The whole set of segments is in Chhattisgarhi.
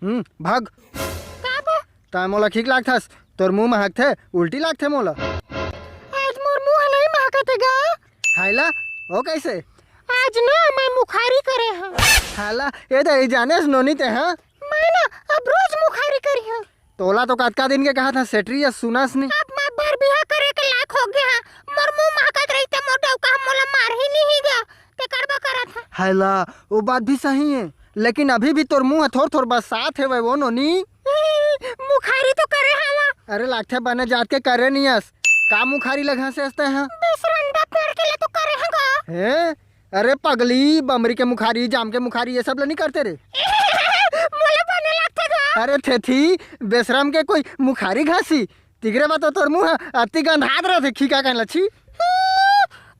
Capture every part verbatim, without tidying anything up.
हम्म, भाग। का बा? तैं मोला खीक लागथस, तोर मुंह महकथे, उल्टी लागथे मोला। आज मोर मुंह नहीं महकत हे गा। हायला, ओ कैसे? आज ना मैं मुखारी करे हंव। हायला, ए दे, ए जानेस नोनी तैं, हां? मैं ना अब रोज मुखारी करिहंव। तोला तो कतका दिन के कहत हंव, सेटरी या सुनस नी। अब मैं बर बिहा करे के लायक हो गे हंव। मोर मुंह महकत रही त मोर डौका ह मोला मारही नहीं गा। ते करबा करत ह। हायला, वो बात भी सही है, लेकिन अभी भी तोर मुंह ह थोर-थोर बरसात हेवय वो नोनी। मुखारी तो करे हवा। अरे लागथे बने जात के करे नियस। का मुखारी ल घसेस तैं ह? बेसरंडा पेड़ के ले तो करे हंव गा। हैं? अरे पगली, बमरी के मुखारी, जाम के मुखारी, ये सब ल नहीं करते रे। मोला बने लागथे गा। अरे थेथी, बेसरम के कोई मुखारी घसी? तिकरे बा तो तोर मुंह ह अति गंधात रथे, खीका कन ल, छी।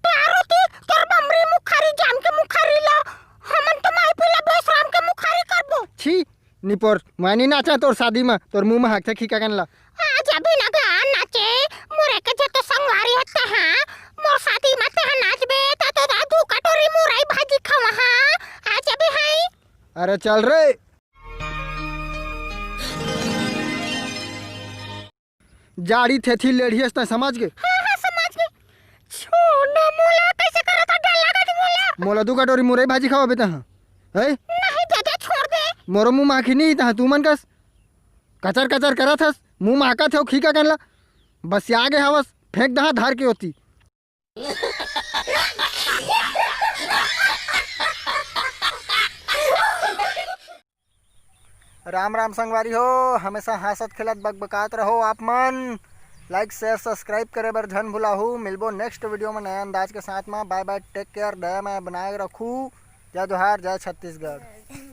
तारो ती तोर बमरी मुखारी, जाम के मुखारी ला, हमन तो माई पीला बेसरम के मुखारी करबो। छी, निपोर, मैं नी नाचा तोर शादी म, तोर मुंह म हकथे खीका कन ला। आज अभी न गा नाचे, मोरे के जे तो संगवारी हत्ते हां, मोर शादी म ते ह नाचबे, त तो दा दू कटोरी मुरई भाजी खावा हां, आज अभी हाई। अरे चल रे। जाड़ी थेथी लेढ़ियस तैं समझ गे? हां, हां, समझ गे। छोड़ ना मोला, कैसे करत ह, डर लागत मोला। मोला दू कटोरी मुरई भाजी खवाबे तहां। है? नहीं दादा, छोड़ दे। मोरो मुंह माखी नहीं तहां तू मन कस। कचर कचर करत हस, मुंह माकत हे खीका कन ला। बस आगे हवस, फेंक दहा धार के होती। राम राम संगवारी हो, हमेशा हंसत खेलत बकबकात रहो आप मन। Like, share, subscribe करे बर झन भुलाहू। मिलबो next video में नया अंदाज के साथ में। Bye bye, take care, दया मया बनाए रखू। जय जोहार, जय छत्तीसगढ़।